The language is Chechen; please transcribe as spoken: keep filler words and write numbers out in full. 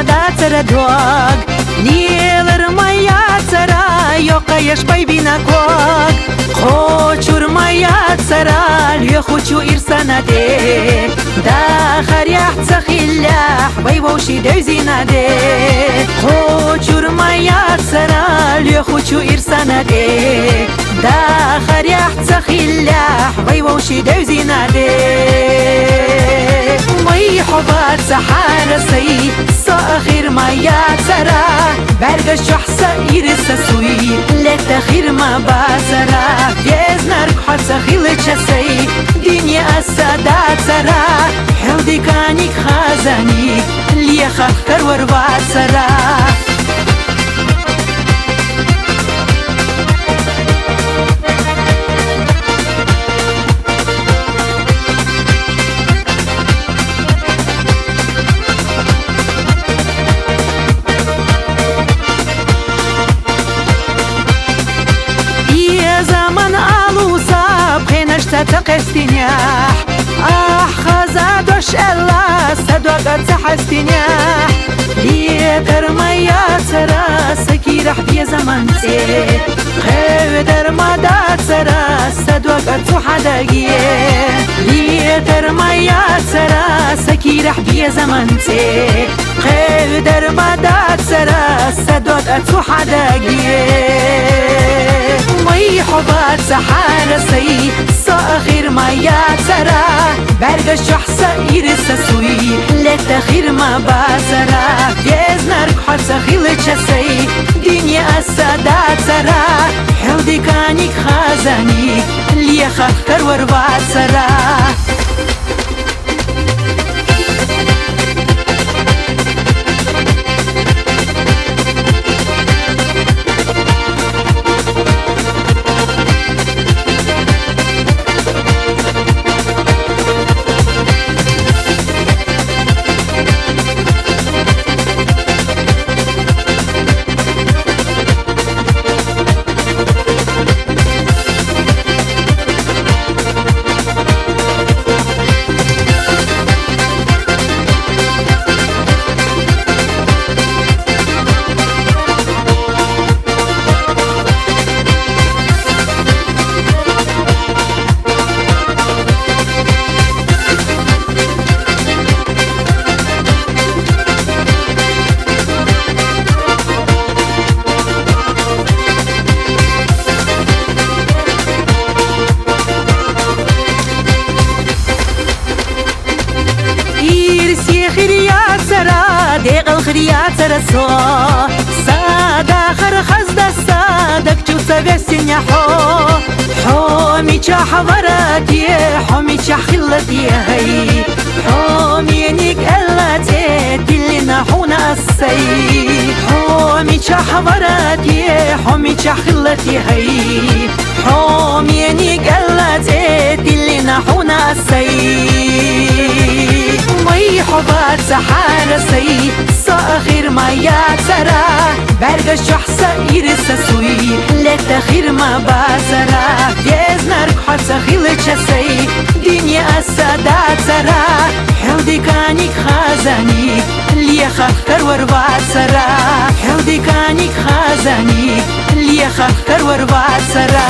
дацара дог, лелар ма яцара, йокъа яш байбина ког. Кочур ма яцара, леху чу ирсанаде. Дахар яхца хиллях, вай вовши девзинаде. Кочур ма яцара, леху чу ирсанаде. Дахар яхца хиллях, вай вовши девзинаде. Май хьобаца хьарасай, со ахир ма яцара. Бергаш чохса ирса суй, лета хир ма бацара. Везнар кхаца хилчасай, дине аса дацара. Хелдиканик хазаник, лехар карвар вацара. Ия заман алуса, пхенаш ца тақестиня. Ах, хаза дош элла, садвага ца хастиня. Летар ма яцара, сакирах бе заман це. Хевдар ма дацара, садвага цу хадаге. Летар ма яцара, сакирах бе заман це. Хевдар ма дацара, садвага цу хадаге. Май хьобаца хьарасай, со ахир ма яцара. Бергаш чохса ирса суй, лета хир ма бацара. Везнар кхаца хилчасай, дине аса дацара. Хелдиканик хазаник, лехар карвар вацара. Ирсе хир яцара, декъал хир яцара со. Сада хар хазда садак чу савесиня хьо. Хьо мича хаварате, хьо мича хиллате хай. Хьо меник эллате, диллина хуна асай. Хьо мича хаварате, хьо мича хиллате хай. Хьо меник эллате, диллина хуна асай. Май хьобаца хьарасай, со ахир ма яцара. Бергаш чохса ирса суй, лета хир ма бацара. Везнар кхаца хилчасай, дине аса дацара. Хелдиканик хазаник, лехар карвар вацара. Хелдиканик хазаник, лехар карвар вацара.